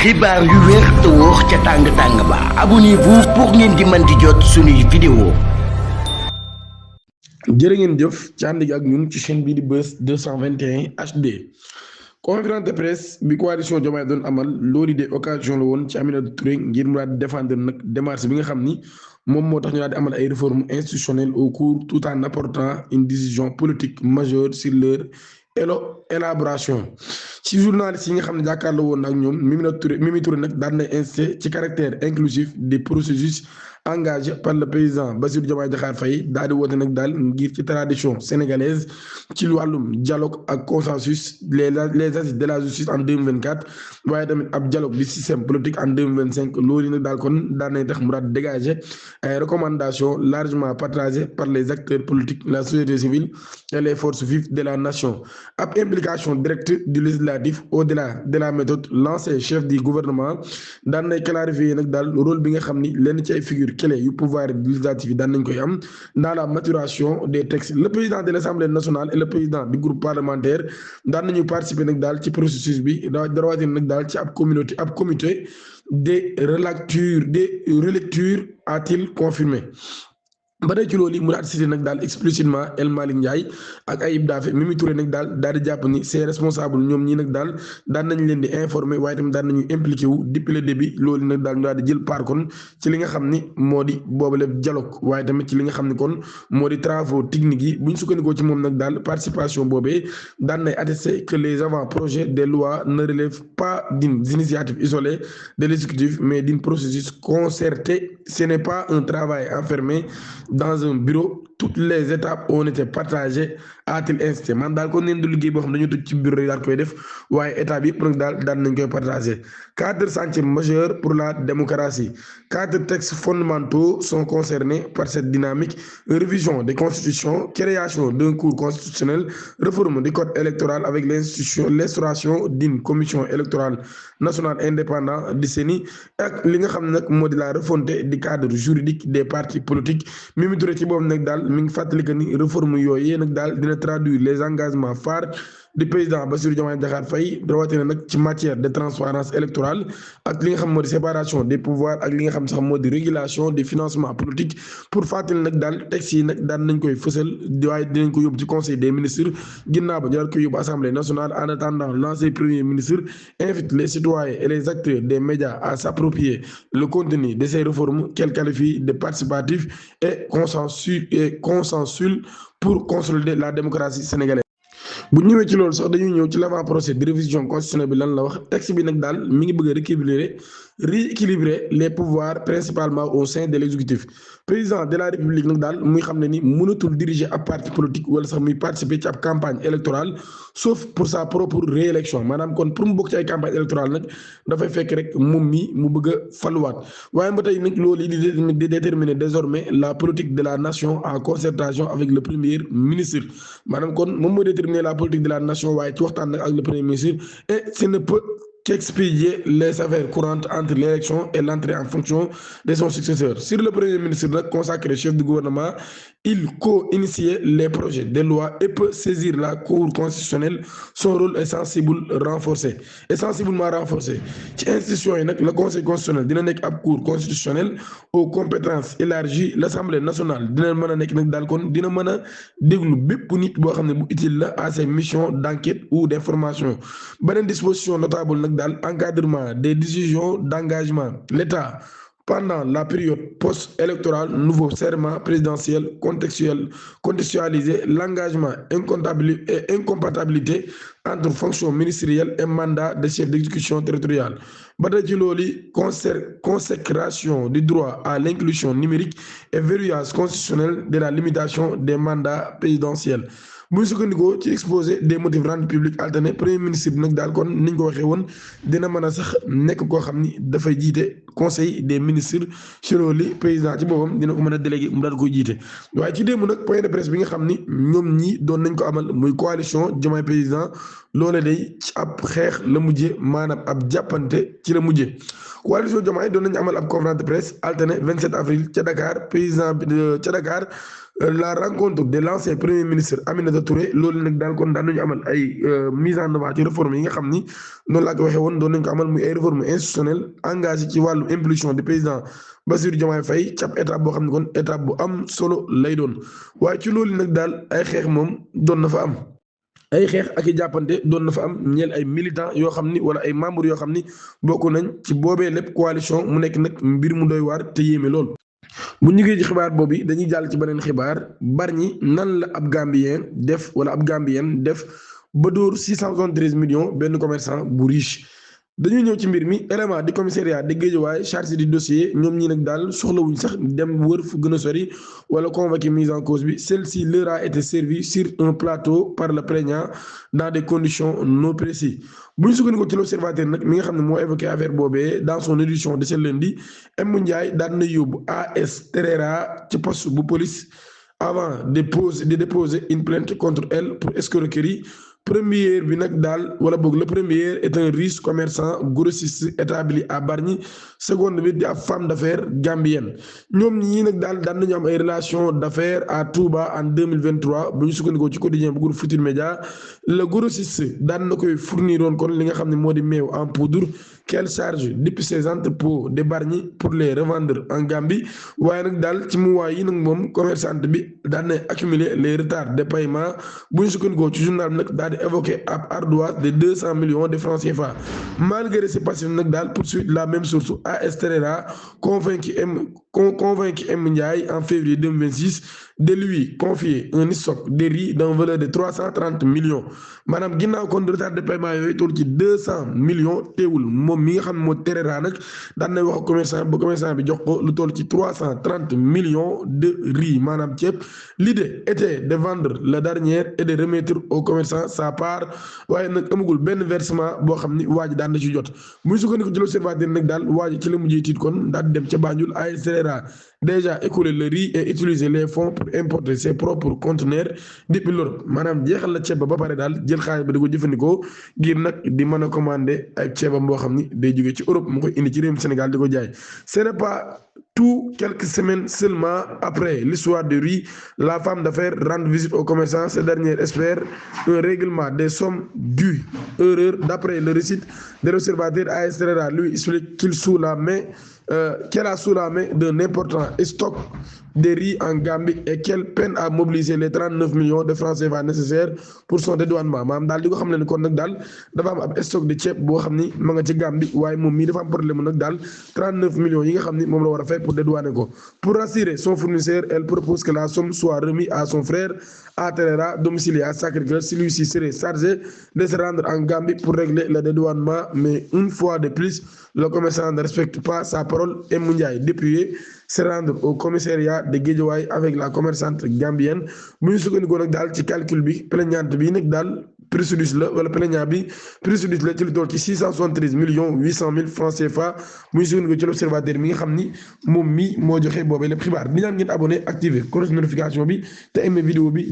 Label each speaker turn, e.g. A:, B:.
A: xibaar yu wér te wóor ca tàng ba abonnez-vous pour ngeen di mën di jot suñuy vidéo.
B: jërë ngeen jëf ci ànd gi ak ñun ci chaîne bii di Buzz 221 HD conférence de presse bi coalition Diomaye doon amal loolu de occasion la woon ci Aminata Touré ngir mu daal di défendre nag démarche bi nga xam ni moom moo tax ñu daal di amal ay réformes institutionnelles au cours tout en apportant une décision politique majeure sur leur élaboration. ci journaliste yi nga xam ne jàkkaarloo woon ak ñoom Mimi Touré nag daan na insisté ci caractère inclusif des processus engagé par le président Bassirou Diomaye Diakhar Faye daal di woote nag daal ngir ci tradition sénégalaise ci wàllum dialogue ak consensus les assises de la justice en 2024 waaye tamit ab dialogue du système politique en 2025 loolu nag daal kon daan nañ tax mu daal dégager ay recommandations largement partagées par les acteurs politiques la société civile et les forces vives de la nation ab implication directe du législatif au-delà de la méthode l'ancien chef du gouvernement daan nay clarifier nag daal rôle bi nga xam ni lenn ci ay figures clé yu pouvoir législatif yi daan nañ koy am dans la maturation des textes le président de l'Assemblée nationale et le président du groupe parlementaire daan nañu participer nag daal ci processus bi rawatina nag daal ci ab comité de relecture a-t-il confirmé ba tey ci loolu yi mu daal cité nag daal explicitement El Malick Ndiaye ak Ayib Daffé Mimi Touré nag daal di jàpp ni c'est responsable ñoom ñi nag daal daan nañ leen di informer waaye tamit daan nañu impliqué wu depuis le début loolu nag daal ñu daal di jël part kon ci li nga xam ni moo di boobale dialogue waaye tamit ci li nga xam ni kon moo di travaux techniques yi bu ñu sukkandikoo ci moom nag daal participation boobee daan nay attester que les avant-projets des lois ne relèvent pas d'une initiative isolée de l'exécutif mais d'un processus concerté. Ce n'est pas un travail enfermé dans un bureau, toutes les étapes ont été partagées a-t-il insisté man daal kon neen du liggéey boo xam dañu tëj ci bureau yi daal koy def waaye état bi yëpp nag daal daan nañ koy partagé. 4 chantiers majeurs pour la démocratie. 4 textes fondamentaux sont concernés par cette dynamique: révision des constitutions, création d'un cour constitutionnel, réforme du code électoral avec l'instauration d'une commission électorale nationale indépendante du CENI ak li nga xam ne nag moo di la refonte du cadre juridique des partis politiques. Mimi Touré ci boobu nag daal mi ngi fàttali que ni réforme yooyu nag daal dina traduire les engagements phares du président Bassirou Diomaye Diakhar Faye rawatina nag ci matière de transparence électorale ak li nga xam moo di séparation des pouvoirs ak li nga xam sax moo di régulation des financements politiques. pour fàttali nag daal texte yi nag daan nañ koy fësal waaye dinañ ko yóbbu ci conseil des ministres ginnaaw ba ñu war koy yóbbu assemblée nationale. En attendant, l'ancien premier ministre invite les citoyens et les acteurs des médias à s'approprier le contenu de ces réformes qu'elle qualifie de participatif et consensuel pour consolider la démocratie sénégalaise. bu ñëwee ci loolu sax dañuy ñëw ci l'avant-procès de révision constitutionnelle bi lan la wax texte bi nag daal mi ngi bëgg a rééquilibrer les pouvoirs principalement au sein de l'exécutif. Président de la République nag daal muy xam ne ni mënatul diriger ab parti politique wala sax muy participer ci ab campagne électorale sauf pour sa propre réélection maanaam kon pour mu bokk ci ay campagne électorale nag dafay fekk rek moom mi mu bëgg a faluwaat waaye ba tey nag loolu yi di déterminer désormais la politique de la nation en concertation avec le premier ministre maanaam kon moom mooy déterminer la politique de la nation waaye ci waxtaan nag ak le premier ministre et ce ne peut qu'expédier les affaires courantes entre l'élection et l'entrée en fonction de son successeur. Sur le premier ministre nag consacré chef du gouvernement, il co-initie les projets de loi et peut saisir la Cour constitutionnelle. Son rôle est sensiblement renforcé ci institution yi nag le conseil constitutionnel dina nekk ab cour constitutionnelle aux compétences élargies. L'Assemblée nationale dina mën a nekk nag daal kon dina mën a déglu bépp nit boo xam ne bu utile la à ses missions d'enquête ou d'information. Beneen disposition notable nag daal encadrement des décisions d'engagement. L'État pendant la période post-électorale, nouveau serment présidentiel contextualiser l'engagement et incompatibilité entre fonction ministérielle et mandat de chef d'exécution territoriale. ba tey ci loolu consécration du droit à l'inclusion numérique et verrouillage constitutionnel de la limitation des mandats présidentiels. bu ñu sukkandikoo ci exposé des motifs rendus publics alterné premier ministre bi nag daal kon niñ ko waxee woon dina mën a sax nekk koo xam ni dafay jiite conseil des ministres ci loolu président ci boppam dina ko mën a délégué mu daal koy jiite. waaye ci démb nag point de presse bi nga xam ni ñoom ñi doon nañ ko amal muy coalition Diomaye président loole day ci ab xeex la mujje maanaam ab jàppante ci la mujje. coalition Diomaye doon nañu amal ab conférence de presse alterné 27 avril ca Dakar président ca Dakar la rencontre de l'ancien premier ministre Aminata Touré loolu nag daal kon daan nañu amal ay mise en œuvre ci réforme yi nga xam ni noonu laa ko waxee woon doon nañ ko amal muy ay réforme institutionnelle engagé ci wàllu impulsion du président Bassirou Diomaye Faye cap étape boo xam ne kon étape bu am solo lay doon waaye ci loolu nag daal ay xeex moom doon na fa am. ay xeex ak i jàppante doon na fa am ñeel ay militants yoo xam ni wala ay membres yoo xam ni bokk nañ ci boobee lépp coalition mu nekk nag mbir mu doy waar te yéeme lool. bu ñu ci xibaar boobu dañuy jàll ci beneen xibaar Bargny nan la ab Gambien def wala ab Gambien def ba dóor 673 millions benn commerçant bu riche. dañuy ñëw ci mbir mi élément du commissariat de Guédiawaye chargé du dossier ñoom ñi nag daal soxlawuñ sax dem wër fu gën a sori wala convoquer mise en cause bi celle-ci leur a été servie sur un plateau par le plaignant dans des conditions non précises bu ñu sukkandikoo ci l'observateur nag mi nga xam ne moo évoqué affaire boobee dans son édition de ce lundi M Ndiaye daan na yóbbu AS Terera ci poste bu police avant de déposer une plainte contre elle pour escroquerie. Première bi nag daal wala boog le premier est un riche commerçant grossiste établi à Bargny seconde bi di ab femme d'affaires gambienne ñoom ñii nag daal daan nañu am ay relation d'affaires à Touba en 2023 bu ñu sukkandikoo ci quotidien bu groupe Futurs Médias le grossiste daan na koy fournir woon kon li nga xam ne moo di meew en poudre qu'elle charge depuis ses entrepôts de Bargny pour les revendre en Gambie waaye nag daal ci mois yi nag moom commerçante bi daan na accumuler les retards de paiement bu ñu sukkandikoo ci journal bi nag daal di évoqué ab ardoise de 200 millions de francs CFA malgré ces passifs nag daal poursuite la même source AS Terera convaincu M Ndiaye en février 2026 de lui confier un stock de riz d'un valeur de 330 millions maanaam ginnaaw kon retard de paiement yooyu toll ci 200 millions teewul moom mi nga xam ne moo Terera nag daan na wax commerçant ba commerçant bi jox ko lu toll ci 330 millions de riz maanaam ceeb l'idée était de vendre la dernière et de remettre au commerçant sa part waaye nag amagul benn versement boo xam ni waa ji daan na ci jot muy sukkandiku ci l'observateur nag daal waa ji ci la mujjee tiit kon daal di dem ca Banjul AS Terera déjà écoulé le riz et utilisé les fonds pour importer ses propres conteneurs depuis l'Europe maanaam jeexal la ceeb ba pare daal jël xaalis ba di ko jëfandikoo ngir nag di mën a commander ay ceebam boo xam ni day jógee ci Europe mu koy indi ci réewum Sénégal di ko jaay ce n'est pas tout quelques semaines seulement après l'histoire du riz la femme d'affaires rend visite aux commerçants ce dernier espère un règlement des sommes dues erreur d'après le récit de l'observateur AS Terera lui explique qu'elle a sous la main d'un important stock de riz en Gambie et qu'elle peine à mobiliser les 39 millions de francs CFA nécessaires pour son dédouanement maanaam daal di ko xam ne kon nag daal dafa am ab stock de ceeb boo xam ni ma nga ci Gambie waaye moom mii dafa am problème nag daal 39 millions yi nga xam ni moom la war a fay pour dédouaner ko pour rassurer son fournisseur elle propose que la somme soit remise à son frère à Terera domicilié à Sacré-Cœur celui-ci serait chargé de se rendre en Gambie pour régler le dédouanement mais une fois de plus le commerçant ne respecte pas sa parole et M Ndiaye dépêché se rendre au commissariat de Guédiawaye avec la commerçante gambienne bu ñu sukkandikoo nag daal ci calcul bi plaignante bi nag daal préjudice la wala plaignant bi préjudice la ci lu toll ci 673 millions 800 mille francs CFA bu ñu sukkandikoo ci l'observateur mi nga xam ni moom mi moo joxe boobee lépp xibaar di ñaan ngeen abonné activer cloche notification bi te aimé vidéo bi